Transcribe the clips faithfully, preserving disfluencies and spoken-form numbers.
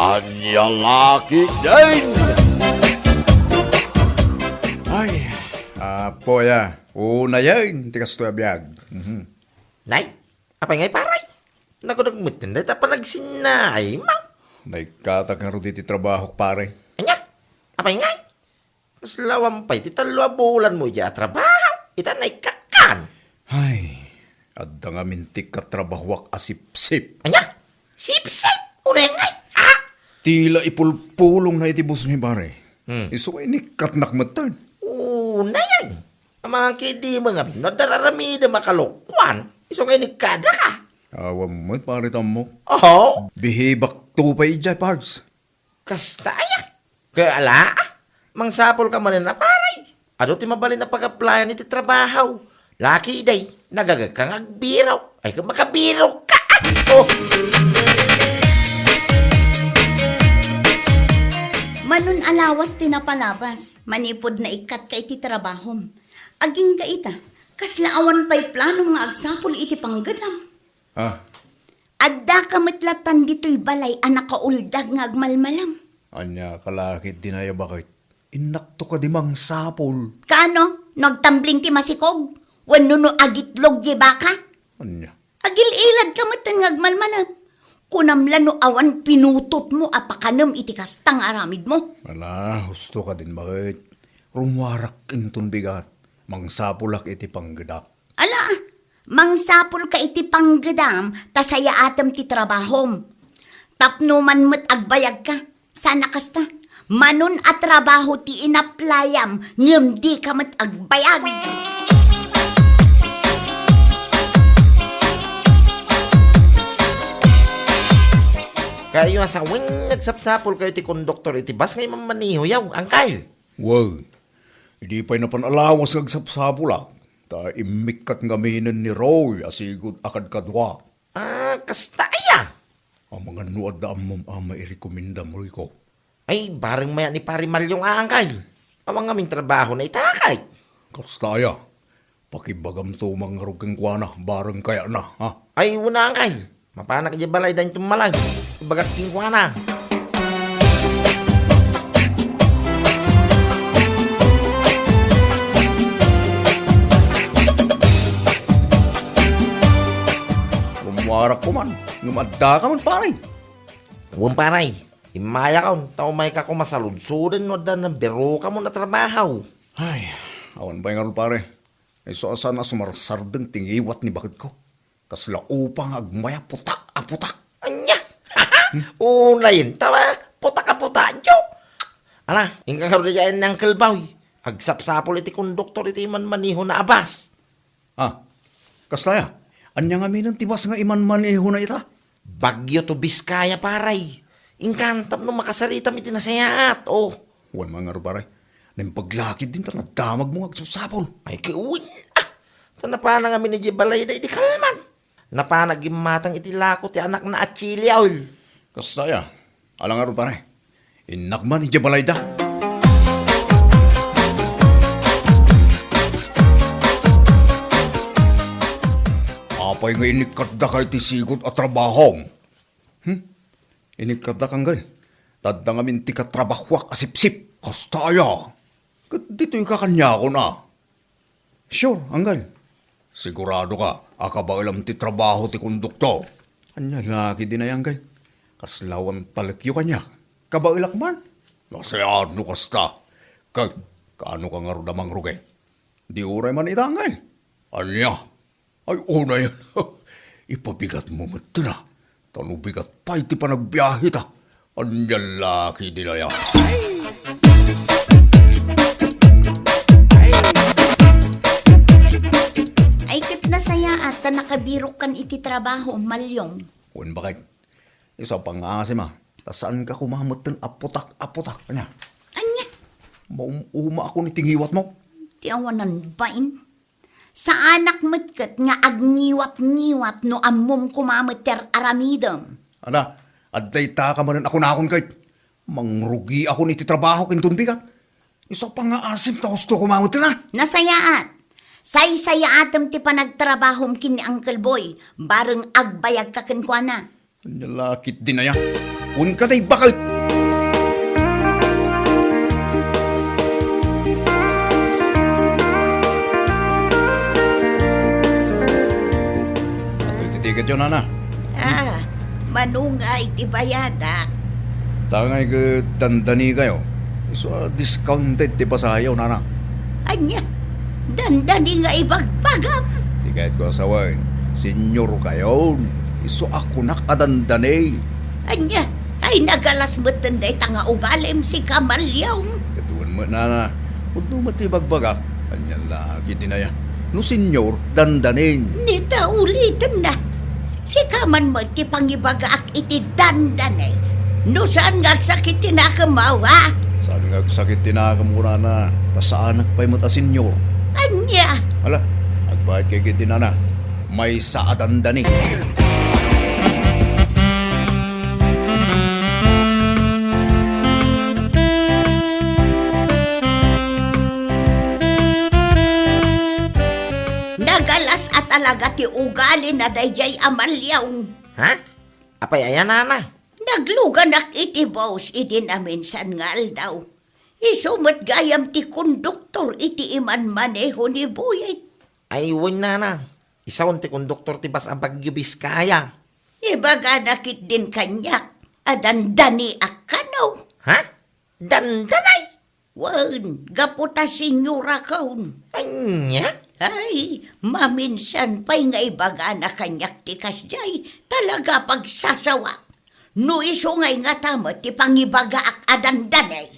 Ania la ketdin? Ay, apoy a, unayen ti kastoy a biag. Mhm. Nay, apay ngay, pare? Nagunag metten dayta panagsinnaem. Naikkatak ngarud iti trabahok, pare. Ania? Apay ngay? Kasla awan pay ti tallo a bulanmo idiay a trabaho, ita naikkakan. Ay, adda ngamin ti katrabahoak a sipsip. Ania? Sipsip? Unay ngay, ha? Ti la ipulpulongna iti busmi, pare. Hmm. Isu nga inikkatnak metten. Unayen. Amangan ketdi ngamin no adda raramidem a kalokuan, isu nga inikkadaka. Awan met, pare, tammo. Oho. Bihibakto pay idiay, Pards. Kasta aya? Ket ala, mangsapulka manen a pare. Adu ti mabalin a pag-applyan iti trabaho. Laki day, nagagakka nga agbirok. Ay, ket makabirokka. Oh! Manon a lawas ti napalabas, manipud naikkatka iti trabahom. Agingga ita, kasla awan pay planom nga agsapul iti panggedam. Ah, Addaka met lattan ditoy balay a nakauldag nga agmalmalam. Ania ka la ketdin aya, baket? Innakto kadi mangsapul. Kaano? No agtambling ti masikog? Wenno no agitlog ti baka? Ania? Agil-iladka metten nga agmalmalam. Kunam la no awan pinutotmo a pakanem iti kasta nga aramidmo. Ala, husto kadin, baket. Rummuarak inton bigat. Mangsapulak iti panggedak. Ala, mangsapulka iti panggedam ta sayaatem ti trabahom. Tapno man met agbayagka, saan a kasta. Manon a trabaho ti inaplayam, ngem dika met agbayag. Kayo a sawen, nagsapsapulkayo ti konduktor iti bus nga imammanehoyo, angkel. Wow. Idi pay napan a lawas nga agsapsapulak, ta immikkat ngaminen ni Roy a sigud a kadkaduak. Ah, kasta aya? Amangan no adda ammom a mairekomendam, Royko. Ay, bareng mayat ni Pare Malyong a, angkel. Awan ngamin trabahona ita, angkel. Kasta aya? Pakibagamto man ngarud kenkuana, bareng kayatna, ha? Ay, wen a, angkel. Mapanak idiay balayda inton malag. Ibagak kenkuana. Rummuarak koman, ngem addaka met, pare. Wen, pare. Immayakon, ta umayka koma saludsoden no adda nabirokamon a trabaho. Ay, awan pay ngarud, pare. Isu a saan a sumarsardeng ti ngiwat ni baketko. Kasla upa nga agmaya putak a putak. Ania? Unayen, tawa, putak a putak, jo. Ala, inka ngarud idiay ni Uncle Boy. Agsapsapul iti konduktor iti imanmanehona a bus. Ah, kasta aya? Ania ngaminen ti bus nga imanmanehona ita? Baguio to Vizcaya, pare. Inkan tapno makasaritam iti nasayaat, oh. Wen man ngarud, pare. Naimbag la ketdin ta nadamagmo nga agsapsapul. Ay, ket wen, ah. Ta napanak ngamin idiay balayda idi kalman. Napanak gimmatang iti lako ti anakna a chili oil. Kasta aya? Ala ngarud, pare. Innak man idiay balayda. Apay nga inikkatdaka iti sigud a trabahom? Hmm? Inikkatdak, anggal. Ta adda ngamin ti katrabahoak a sipsip. Kasta aya? Ket ditoyka kaniakon a. Sure, anggal. Siguradoka a kabaelam ti trabaho ti konduktor? Ania la ketdin aya, anggal? Kasla awan talekyo kaniak. Kabaelak man. Nasayaat no kasta. Ket kaanoka ngarud a mangrugi? Di uray man ita, anggal. Ania? Ay, unayen. Ipabigatmo metten a. Ta no bigat pay ti panagbiaheta, ania la ketdin aya? Ay, ket nasayaat ta nakabirokkan iti trabaho, Malyong. Wen, baket. Isu a pangngaasim a, ta saanka koma metten a putak a putak. Ania? Ania? Maum-umaakon iti ngiwatmo. Ti awanan bain. Saanak met ket nga agngiwat-ngiwat no ammom koma met ti ar-aramidem. Ala, adda itaka manen a kunakon ket mangrugiakon iti trabahok inton bigat. Isu a pangngaasim ta husto koma met a. Nasayaat. Saysayaatem ti panagtrabahom ken ni Uncle Boy, bareng agbayagka kenkuana. Ania la ketdin aya? Wen ka tay baket! Atoy ti tiketyo, nana. Ah, manungay ti bayadak. Tangay ket dandanikayo. Isu a discounted ti pasayo, nana. Ania? Dandani nga ibagbagam? Ti kayatko a sawen, senior kayon. Isu a kunak a dandani. Ania? Ay, nagalas metten dayta nga ugalim, sika, Malyong. Ket wen met, nana. Pudno met ti ibagbagak. Ania la ketdin aya? No senior, dandanin. Ni ta ulitenna. Sika man met ti pangibagaak iti dandani. No saan nga agsakit ti nakemmo, ha? Saan nga agsakit ti nakemko, nana? Ta saanak pay met a senior. Ania? Ala, agbayadkay ketdi, nana. Maysa a dandani. Nagalas a talaga ti ugalina daydiay a Malyong. Ha? Apay aya, nana? Nagluganak iti bus idi naminsan nga aldaw. Isu met gayam ti konduktor iti imanmaneho ni Buyit. Ay, wen, nana. Isun ti konduktor ti bus a Baguio Vizcaya. Ibagana ketdin kaniak a dandaniak kano. Ha? Dandani? Wen, gapu ta seniorakon. Ania? Ay, maminsan pay nga ibagana kaniak ti kasdiay, talaga pagsasawa. No isu ngay ngata met ti pangibagaak a dandani.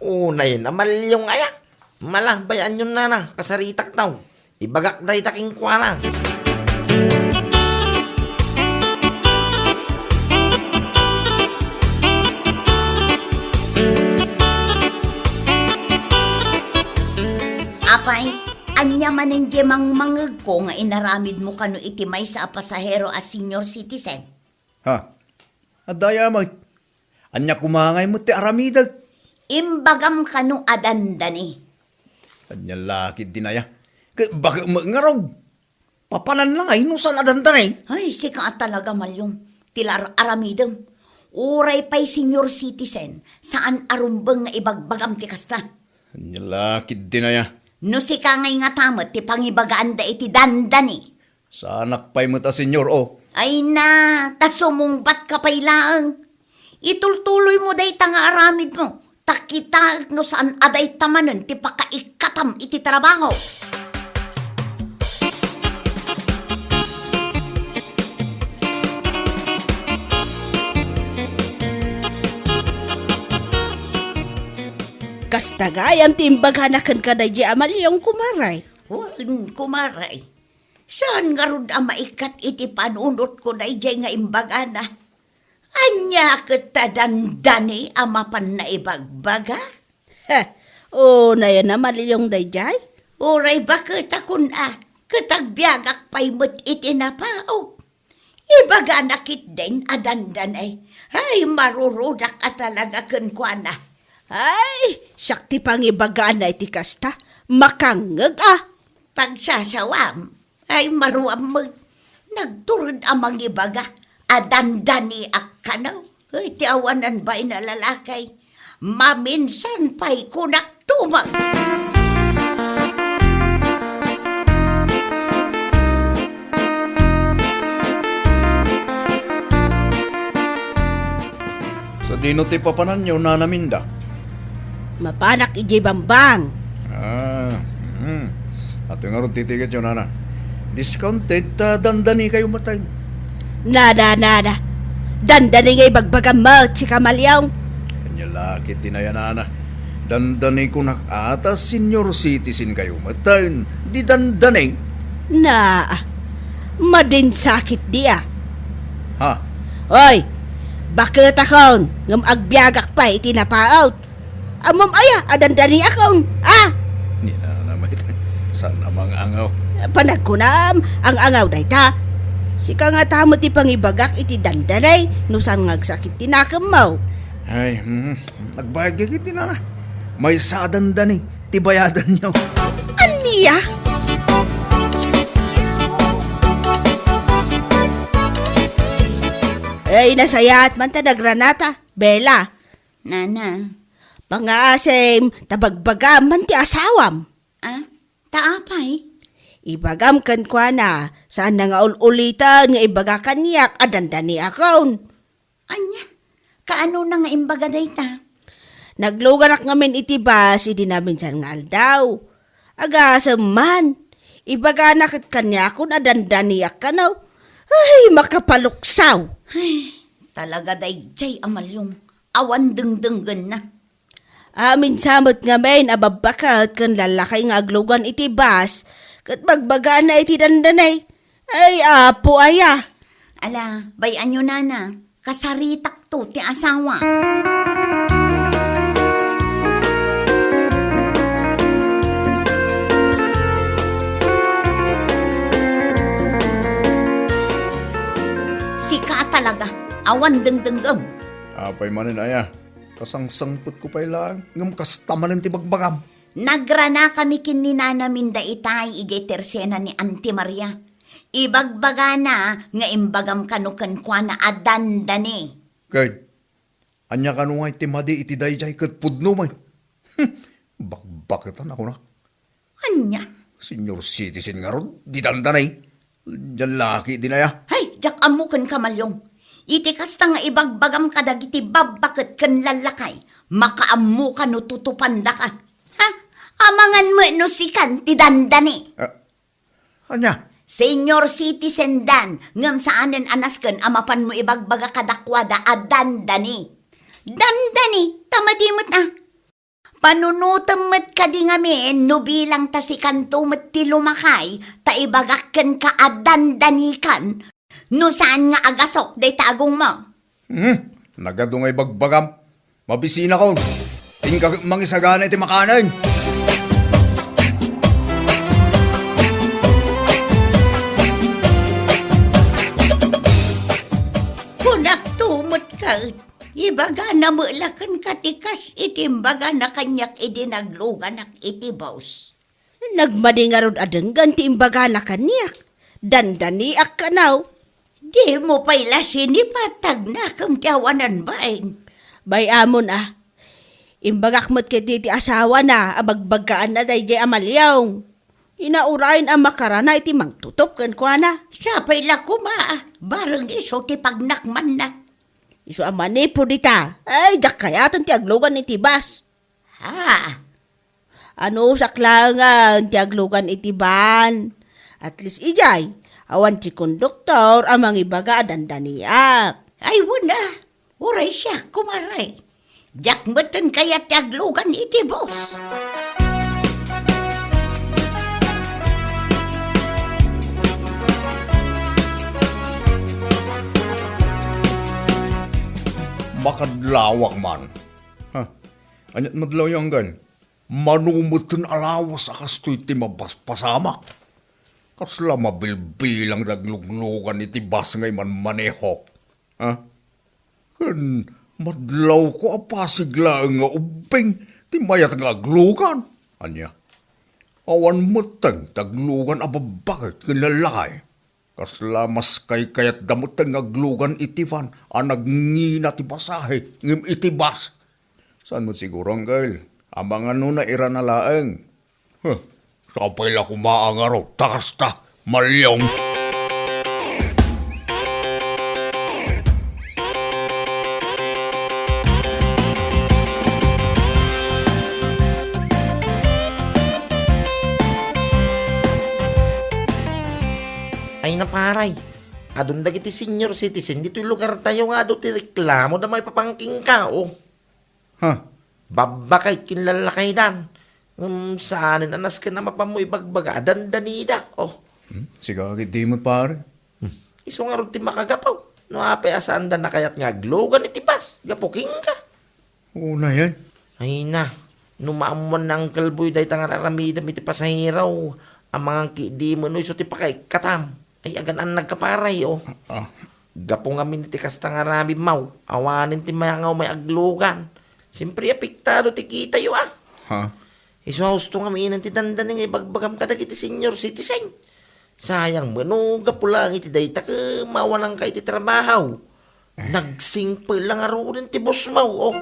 Unay na, Malyong aya. Malabay anyon, nana, kasaritak taw. Ibagak dayta kenkuana. Apay, ania manen diay mangmangegko nga inaramidmo kano iti maysa a pasahero a senior citizen? Ha? Adda aya met. Ania koma ngay met ti aramidek? Imbagam kano a dandani. Ania la ketdin aya? Ket baket met ngarud. Papanan la ngay no saan a dandani? Ay, sika a talaga, Malyong. Ti la ar-, aramidem. Uray pay senior citizen, saan a rumbeng nga ibagbagam ti kasta. Ania la ketdin aya? No sika ngay ngata met ti pangibagaanda iti dandani. Saanak pay met a senior, o. Ay na, ta sumungbat ka pay laeng. Itultuloymo dayta nga aramidmo, ta kitaek no saan a dayta manen ti pakaikkatam iti trabaho. Kasta gayam ti imbagana kenka daydiay a Malyong, kumare. Wen, kumare. Saan ngarud a maikkat iti panunotko daydiay nga imbagana? Ania ket ta dandani a mapan naibagbaga? Heh, unayen a Malyong daydiay? Uray baketakon a, ket agbiagak pay met iti napaok. Ibagana ketdin a dandani. Ay, marurudak a talaga kenkuana. Ay, siak ti pangibagana iti kasta. Makangngeg a. Pagsasawam. Ay, maruam met. Nagtured a mangibaga a dandaniak kano. Ay, ti awanan bain a lalaki. Maminsan pay kunak tumang. Sadino ti papananyo, Nana Minda? Mapanak idiay Bambang. Ah, hmm. Atoy ngarud ti tiketyo, nana. Discounted ta dandanikayo metten. Nana, nana. Dandani nga ibagbagam met, sika Malyong. Ania la ketdin aya, nana? Dandanikunak a ta senior citizenkayo metten. Di dandani. Naa. Madinsakit dia. Ha? Oy, baketakon, ngem agbiagak pay iti napaot. Ammom aya a dandaniakon, a? Ni nana met, saan a mang-angaw? Panagkunam, ang-angaw dayta. Sika ngata met ti pangibagak iti dandani, no saan nga agsakit ti nakemmo. Ay, hmm, nagbayad ka iti nana. Maysa a dandani, ti bayadanyo. Ania? Ay, nasayaat man ta nagranata, Bella. Nana. Pangngaasim, ta bagbagam man ti asawam. Ah, ta apay? Ibagam kenkuana, saanna nga ul-uliten nga ibaga kaniak a dandaniakon. Ania? Kaanona nga imbaga dayta? Nagluganak ngamin iti bus idi naminsan nga aldaw. Agasem man, ibagana ket kaniakon a dandaniak kano. Ay, makapaluksaw! Ay, talaga daydiay a Malyong. Awan dengdenggenna. Aminsan met ngamin a babbaket ken lallakay nga aglugan iti bus, ket bagbagana iti dandani. Ay, apo aya! Ala, bay-anyo, nana, kasaritakto ti asawa. Sika talaga, awan dengdenggem. Apay manen aya? Kasangsangpetko pay laeng, ngem kasta manen ti bagbagam. Nagranakami ken ni nanamin daytay idiay tersena ni Auntie Maria. Ibagbagana nga imbagam kano kenkuana a dandani. Ket ania kano ngay ti madi iti daydiay ket pudno met? Hmm, bakbaketan a kunak. Ania? Senior citizen ngarud, di dandani. Diay laki dinaya. Hay, diak ammo kenka, Malyong. Iti kasta nga ibagbagam kadagiti babbaket ken lallakay, makaammoka no tutupandaka. Ha? Amangan met no sikan ti dandani. Ah, ania? Senior citizen dan, ngem saanen a nasken a mapanmo ibagbaga kadakuada a dandani. Dandani, ta madi met a. Panunotem met kadi ngamin no bilang ta sikanto met ti lumakay, ta ibagak kenka a dandanikan, no saan nga agasok dayta agongmo. Hmm, nagadu nga ibagbagam. Mabisinakon. Inka mangisagana iti makanen. Kunakto met ket, ibagana met la kenka ti kas iti imbagana kaniak idi nagluganak iti bus. Nagmadi ngarud a denggen ti imbagana kaniak. Dandaniak kano. Dimo pay la sinipatagnakem ti awanan bain. Bay-amon a. Imbagak met ketdi ti asawana a bagbaggaanna daydiay a Malyong. Inaurayen a makarana iti mangtutop kenkuana. Sapay la koma a bareng isu ti pagnakmanna. Isu a manipud ita. Ay, diak kayaten ti aglugan iti bus. Ha? Anusak laengen ti aglugan iti van. At least idiay, awan ti konduktor a mangibaga a dandaniak. Ay, wen a. Uray siak, kumare. Diak metten kayat ti aglugan iti bus. Makadlawak man. Ha? Aniat madlawyo, anggan? Mano metten a lawas a kastoy ti mapaspasamak? Kasla mabilbilang ti agluglugan iti bus nga imanmanehok. Ha? Ken madlawko a pasig laeng nga ubbing ti mayat nga aglugan. Ania? Awan metten ti aglugan a babbaket ken lallakay. Kasla mas kaykayatda metten nga aglugan iti van a nagngina ti pasahe ngem iti bus. Saan met siguro, angkel? Amangan no nairana laeng. Huh, sapay la koma a ngarud ta kasta, Malyong. Ay, naparay. Adun dagiti senior citizen ditoy lugartayo nga adu ti reklamo da maipapan kenka, o. Ha? Babbaket ken lallakaydan. Ngem saanen a nasken a mapanmo ibagbaga a dandanida, o. Hmm? Siga, agiddi met, pare. Hmm. Isu ngarud ti makagapu. No apay a saanda nakayat nga aglugan iti bus, gapu kenka. Unayen. Ay na, no maammuan ni Uncle Boy dayta nga ar-aramidem iti pasahero, amangan ketdi no isu ti pakaikkatam. Ay, agan-annag ka, pare, o. Ah. Gapu ngamin iti kasta nga aramidem, awanen ti mayat nga umay aglugan. Siyempre, apektado ti kitayo, a. Ha? Isu a husto ngamin ti dandani nga ibagbagam kadagiti senior citizen. Sayang met no gapu laeng iti dayta ket mawananka iti trabaho. Nagsingpel la ngaruden ti bosmo, oh.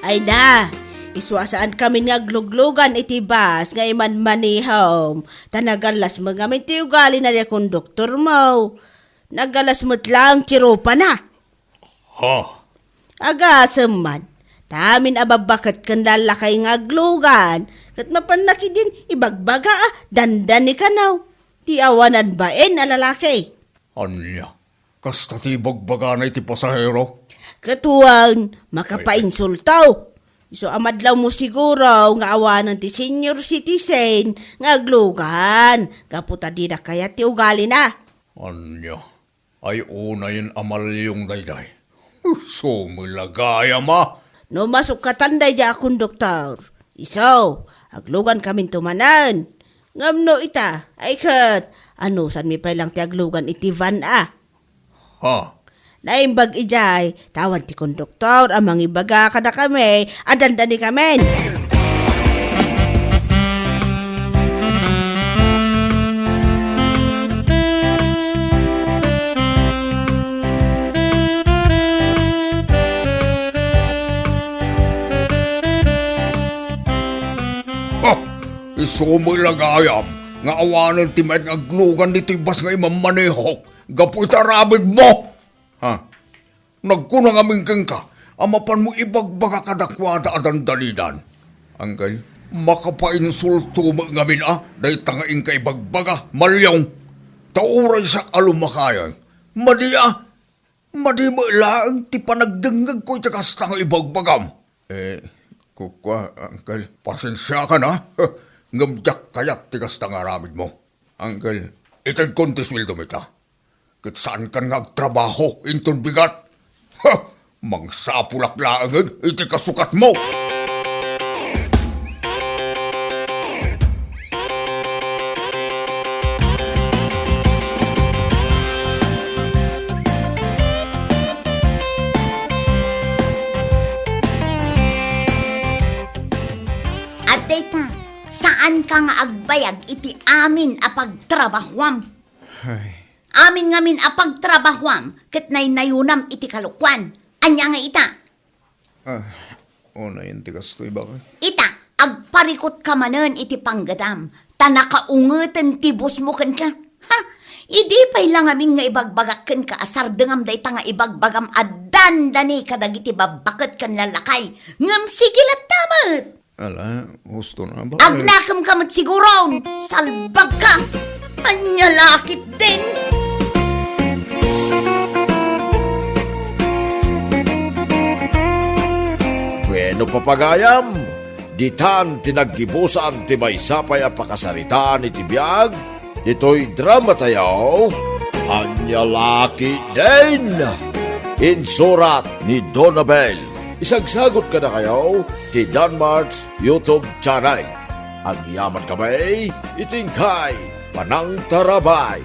Ay na, isu a saankami nga agluglugan iti bus nga imanmanehom, ta nagallas met ngamin ti ugali na di konduktormo. Nagallas met laeng ti rupana. Ha? Agasem man, ta amin a babbaket ken lallakay nga aglugan, ket mapannak idin ibagbaga a dandani kano ti awanan bain a lalaki. Ania? Kasta ti ibagbagana iti pasahero? Ket wen, makapainsulto. Isu a madlawmo siguro nga awanen ti senior citizen nga aglugan, gapu ta dida kayat ti ugalina. Ania? Ay, unayen a malyong daydiay. Sumulagayam a! No masukkatan daydiay a konduktor, isu, aglugankaminto manen. Ngem no ita, ay ket, anusanmi pay lang ti aglugan iti van a. Ha? Naimbag idiay, ta awan ti konduktor a mangibaga kadakami a dandanikamin. Ha! Isu met la gayam nga awanen ti met nga aglugan ditoy bus nga imammanehok gapu iti aramidmo. Ha? Nagkuna ngamin kenka a mapanmo ibagbaga kadakuada a dandanidan. Angkel, makapainsulto met ngamin a dayta nga inka ibagbaga, malyong. Ta uray siak a lumakayen, madi a, madi met laeng ti panagdengngegko iti kasta nga ibagbagam. Eh, kukua, angkel, pasensiakan a. Ngem diak kayat ti kasta nga aramidmo. Angkel, itedkon ti sueldom ita. Ket saankan nga agtrabaho inton bigat. Ha! Mangsapulak laengen iti kasukatmo! Adda ita, saanka nga agbayag iti amin a pagtrabahoam. Ay. Amin ngamin a pagtrabahoam ket naynayonam iti kalokuan. Ania nga ita? Ah, unayen ti kastoy, baket. Ita, agparikutka manen iti panggetam, ta nakaungeten ti bosmo kenka. Ha? Idi pay la ngamin nga ibagbagak kenka a sardengam dayta nga ibagbagam a dandani kadagiti babbaket ken lallakay, ngem sige latta met. Ala, husto na ba? Agnakemka met siguron! Salbagka! Ania la ketdin? Bueno, papagayam, ditan ti naggibusan ti maysa pay a pakasaritaan iti biag ditoy dramatayo, Ania la ketdin? Insurat ni Donabel. Isagsagot kadakayo ti Danmart's YouTube channel. Agyamankami iti inkay panangtarabay.